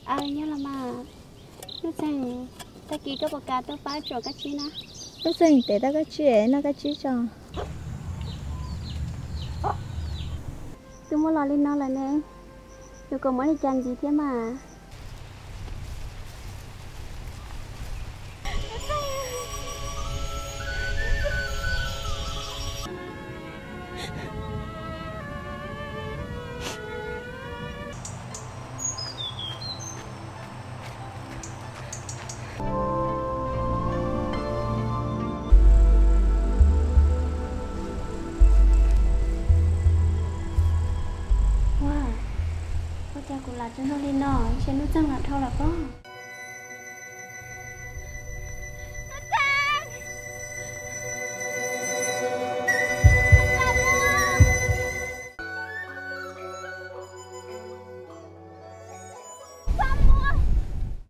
Aw, nyob los mas. Nuj Txeeg, tag kis koj puas kam tuaj pab tsuam kab tsib na? Nuj Txeeg, tes tau kab tsib es noj kab tsib tso. Twb muab los li no lawm ne, yuav kom muab li cas ntxiv thiab mas. Ua, ua cas kuv lam tso zog li no, ntshe Nuj Txeeg lam dhau lawm pob.